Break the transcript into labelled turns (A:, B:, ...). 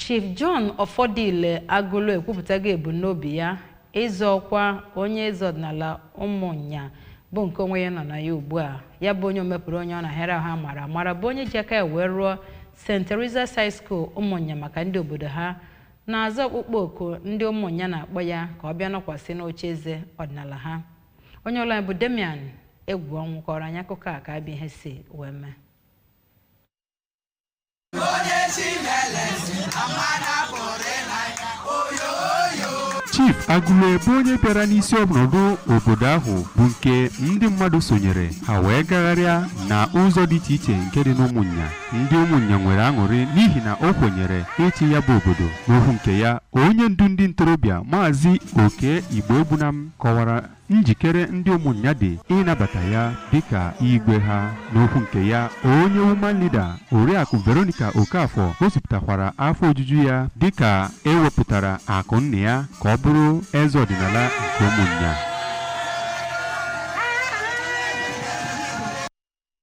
A: Chief John Ọfọdịle Agụlụ ekwupụtago ebumnobi ya ịzọ ọkwa onye eze ọdịnala Ụmụnya, bụ nke onwe ya nọ na ya ugbu a. Ya bụ onye omepụrụ onye ọ na-ahịara ahụ mara amara, bụ onye ji aka ya wee rụọ St. Teresa's High School Ụmụnya maka ndị obodo ha, na-aza ọkpụkpọ oku ndị Ụmụnya na-akpọ ya ka ọ bịa nọkwasị n'oche eze ọdịnala ha. Onye ụlọ anyị bụ Damian Egwu Ọnwụ kọrọ anyị akụkọ a ka abịa ihe si wee mee.
B: Chief Agụlụ bụ onye bịara n'isi ọnọdụ obodo ahụ, bụ nke ndị mmadụ sonyere ha wee gagharịa na ụzọ dị iche iche nke dị n'Ụmụnya. Ndị Ụmụnya nwere aṅụrị n'ihi na o kwenyere ịchị ya bụ obodo. N'okwu nke ya, onye ndu ndị ntorobịa, Maazị Oke Igbo Egbunam, kọwara njikere ndị Ụmụnya dị ịnabata ya dịka igwe ha. N'okwu nke ya, onye woman leader, Oriakụ Veronica Okafọ, gosipụtakwara afọ ojuju ya dịka ewepụtara akụ nna ya ka ọ bụrụ eze ọdịnala nke Ụmụnya.